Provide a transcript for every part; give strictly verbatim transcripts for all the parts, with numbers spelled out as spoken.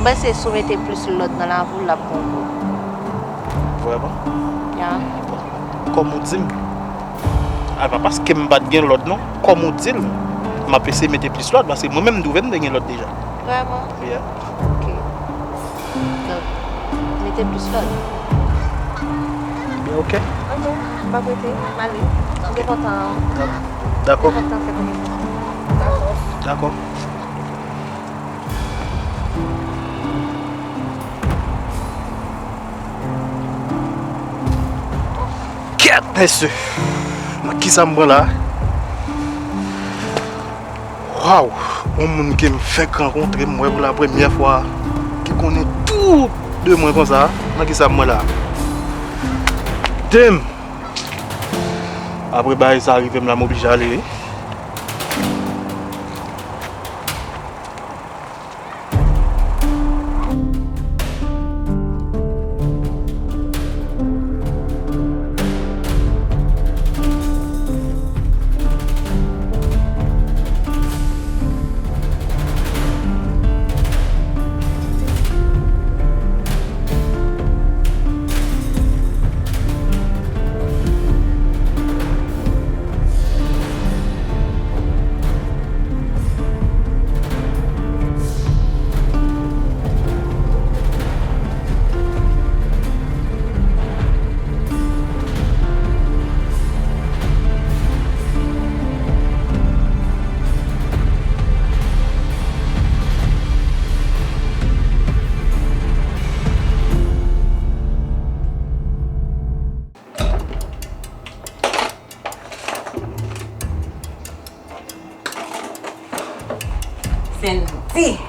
M panse si w mete plis lòd nan lavi w, l ap bon pou ou. Vrèman? Ya. Kòm ou di m. A, pa paske m pa t gen lòd, non. Kòm ou di l, m ap eseye mete plis lòd, paske mwen menm, m twouve m te gen lòd deja. Vrèman? Yeah. Ok. Donk, mete plis lòd. Ebyen, ok. Ok, m p ap rete, m ale. M te kontan. Dakò. M te kontan fè konesans. Dakò. Dakò. Kèt, mesye! Nan kisa m pran la? Waw! Yon moun ke m fèk rankontre, m wè pou la premyè fwa, ki konnen tout de mwen konsa, nan kisa m pran la? Damn! Apre bagay sa rive m la, m oblije ale, wi. Sandy!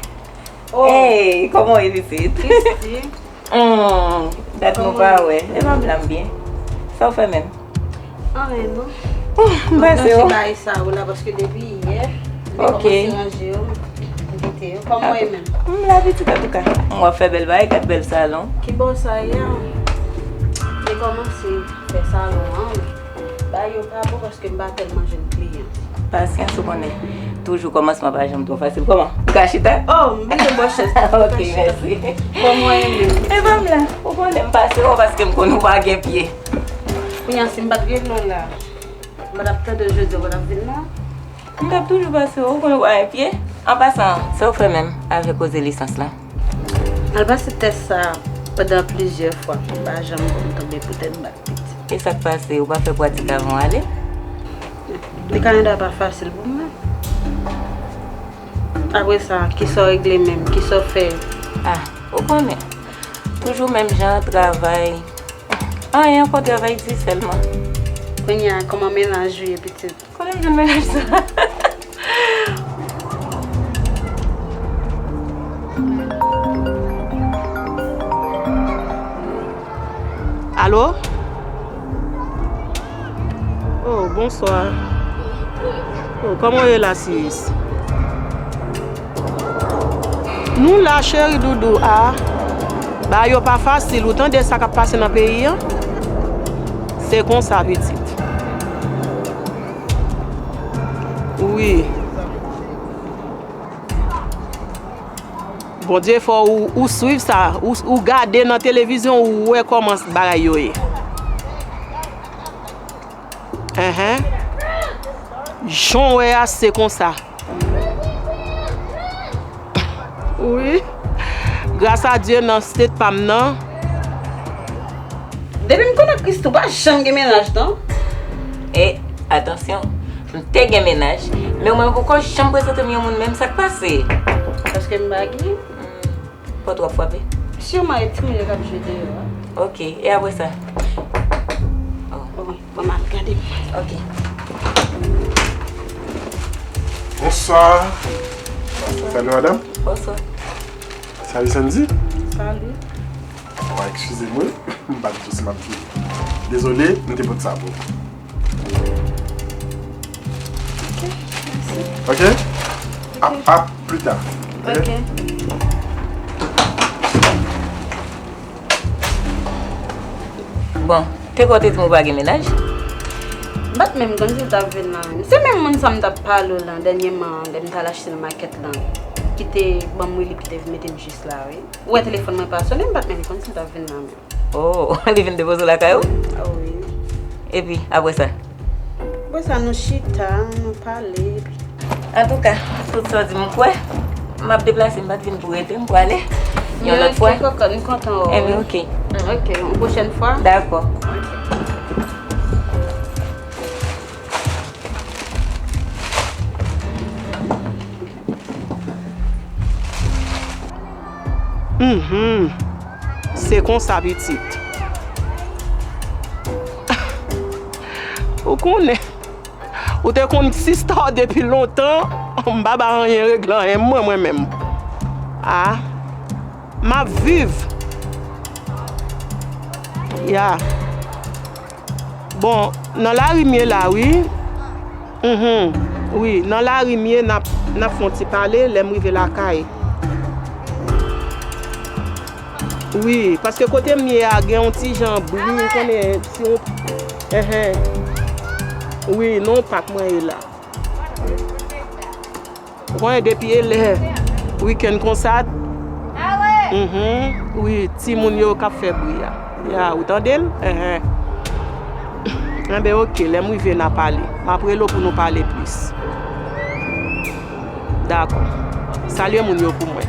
Oh. Hey, kòman w ye, pitit? Christy. Hmm, dat nou pa wè. E manm la m byen. Sa w fè menm? Anyen non. M pase w. Mwen nan bagay sa yo la, paske depi yè, m te kòmanse ranje yo, m kite yo. Kòman w ye menm? M la, pitit, antouka. M wè w ap fè bèl bagay, gad bèl salon. Kibò sa ye a? M te kòmanse fè salon an. Bagay yo pa bon paske m pa tèlman jwenn kliyan. Pasyans, ou konnen. Toujou kòmansman pa janm twò fasil. Kòman? Ou ka chita? Oh, m bliye bò chèz la. Ok, mèsi. Kòman w ye menm? E pa m la. Ou konnen m pase w paske m konnen ou pa gen pye. Kounye a, si m pa t gen nou la, m pa t ap tande w jodi a, w pa t ap vin la. M t ap toujou pase w, ou konnen w pa gen pye. An pasan, sa w fè menm avèk koze lisans la? M al pase tès sa pandan plizyè fwa. M pa janm bon, m tonbe pou tèt bat, pitit. E sa k pase? Ou pa fè pratik avan w ale? Li ka rete pa fasil pou mwen. Apre sa, kisa w regle menm? Kisa w fè? Ah, ou konnen. Toujou menm jan, travay. Anyen ankò, travay di sèlman. Kounye a, kòman mennaj ou ye, pitit? Kote m jwenn mennaj sa? Alo? Oh, bonswa. Oh, kòman w ye la, sis? Nou la, cheri doudou. Ah, bagay yo pa fasil. Ou tande sa k ap pase nan peyi an? Se konsa, pitit. Wi. Bondye fè w, ou swiv sa, ou, ou gade nan televizyon, ou wè kòman bagay yo ye. Enhen. Jan w wè a, se konsa. Wi. Gras a Dye, nan state pa m nan. Depi m konnen Christy, ou pa janm gen mennaj, non? E, atansyon, m te gen mennaj, men ou menm poko janm prezante m yon moun menm, sa k pase? Paske m pa gen. Hmm, pòt w ap frape? Siman e timoun yo k ap jwe deyò a. Ok, e apre sa? Oh. Oh, bon, m al gade. Ok. Bonswa. Bonswa. Salut, madame. Bonswa. Salut, Sandy. Salut. Bon, eskize m, wi. M pa t di w si m ap di w. Dezole, m te pote sa pou ou. Ok, mèsi. Ok? A, a pli ta. Ok? Ok. Bon, te kwè w te di m ou pa gen mennaj? M pa t menm konn si w t ap vin la menm. Se menm moun sa m t ap pale w lan dènyèman, lè m t al achte nan makèt lan. ki te ban m wi, li ki te mete m jis la, wi. Ou wè telefòn mwen pa sonnen, m pa t menm konn si l t ap vin la menm. Oh, li vin depoze w lakay ou? Ah, wi. Epi, apre sa? Apre sa, nou chita, nou pale. Antouka, tout sa w di m kwè, m ap deplase, m pa t vin pou rete, m prale. Yon lòt fwa. Mèsi, kòkòt, m kontan wè w. Enben, oke. Ok, yon pwochèn fwa. Dakò. Ok. Mhm. Se konsa, pitit. Ou konnen. Ou te konn sista w depi lontan. M pa ba anyen regle anyen, mwen, mwen menm. Ah. M ap viv. Ya. Bon, nan lari m ye la, wi. Mhm. Wi, nan lari m ye, n ap, n ap fè yon ti pale lè m rive lakay. Wi, paske kote m ye a, gen yon ti jan bri, ou konnen, si yon, enhen. Wi, nan yon pak mwen ye la. Ou konnen depi e lè wikenn konsa, mhm, wi, timoun yo k ap fè bri a. Ya, ou tande l? Enhen. Enben, oke, lè m rive, n a pale. M ap rele w pou nou pale plis. Dakò. Salye moun yo pou mwen.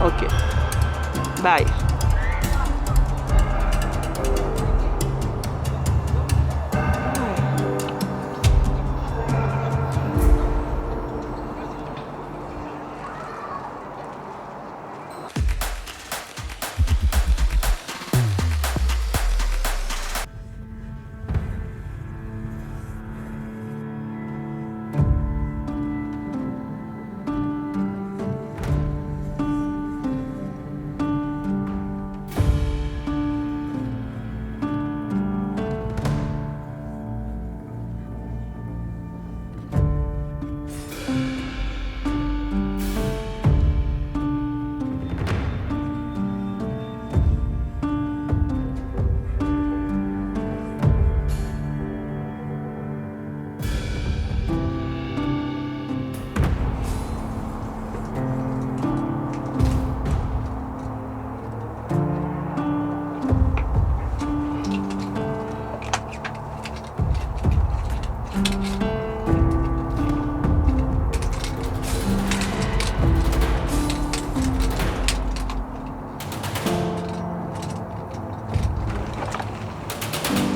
Oke. Bye.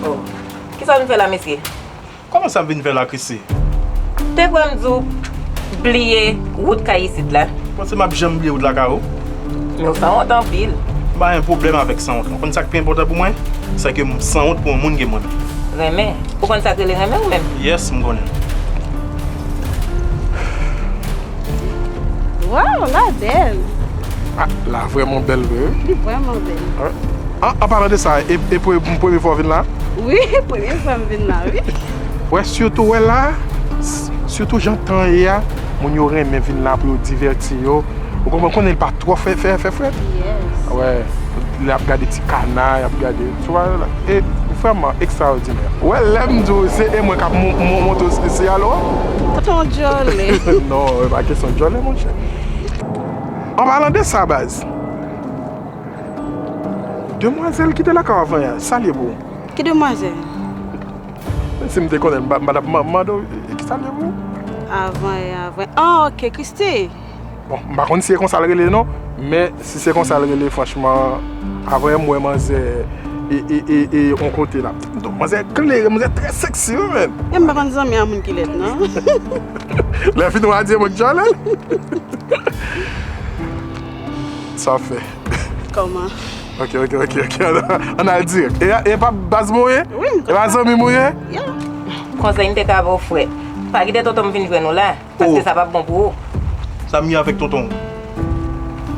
Oh. Kisa w vin fè la, mesye? Kòman sa m vin fè la, Chrissy? Te kwè m di w bliye wout kay isit la. Panse m ap janm bliye wout lakay ou? Men w sanwont anpil. M pa gen pwoblèm avèk sanwont. Ou konn sa k pi enpòtan pou mwen? Se ke m sanwont pou yon moun ke mwen renmen. Ou konn sa k rele renmen ou menm? Yes, m konnen. Waw, la bèl. Ah, la vrèman bèl vre, wi. Li vrèman bèl. Wi. An, an palan de sa, e, e pre-, premye fwa w vin la? Wi, premye fwa m vin la, wi. Wè, sitou wè la, s-, sitou jan tan ye a, moun yo renmen vin la pou yo divèti yo. Ou konprann, konnen l pa twò fè, fè, fè frèt. Yes. Wè, l ap gade ti kana, l ap gade, tu vois, e vrèman ekstraòdinè. Wè, lè m di w, se e mwen k ap mon-, mon-, monte w si, si alò. Tonton djòlè. Non, e pa kesyon djòlè, monchè. An palan de sa, baz, demwazèl ki te lakay w avan yè a, sa l ye pou ou? Ki demwazèl? Men si m te konnen, m pa, m pa t ap ma-, mande w, e, e, ki sa l ye pou ou? Avan yè, avan. Ah, ok, Christy. Bon, m pa konn si se konsa l rele non, men si se konsa l rele, franchman, avan yè m wè manzè e, e, e, e, yon kote la. Donk, manzè klere, manzè trè seksi, wi, menn. E m pa konn zanmi a moun ki lèd, non. Lè fini w a di e mwen k djòlè l. Sa fè. Kòman? Ok, ok, ok, ok. Ann al dirèk. E, e pa baz mwen w ye? Wi, m konn. E pa zanmi mwen w ye? Ya. Konsèy m te ka ba w, frè. Pa kite tonton m vin jwenn ou la, paske sa p ap bon pou ou. Sa m gen avèk tonton w?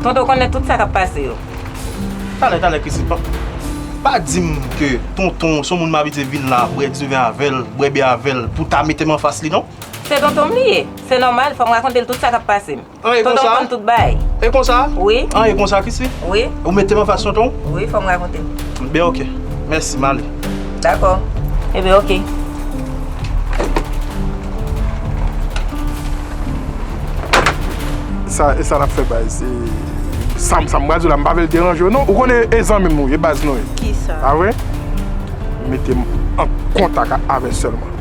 Tonton konnen tout sa k ap pase yo. Talè, talè, Chrissy, pa, pa di m ke tonton w se yon moun m abitye vin la, bwè diven avè l, bwè bè avè l, pou w ta mete m anfas li, non? Se tonton m li ye. Se nòmal, fò m rakonte l tout sa k ap pase m. An, e konsa? Tonton konn tout bagay. E konsa? Wi. An, e konsa, Chrissy? Wi. Ou mete m anfas tonton w? Wi, fò m rakonte l. Ben, ok. Mèsi, m ale. Dakò. Eben, ok. Sa, e sa n ap fè, baz. E, sa, sa m pral di w la, m pa vle l deranje w, non. Ou konnen e zanmi m ou ye, baz nou ye. Kisa? A vre? Mete m an kontak avè sèlman.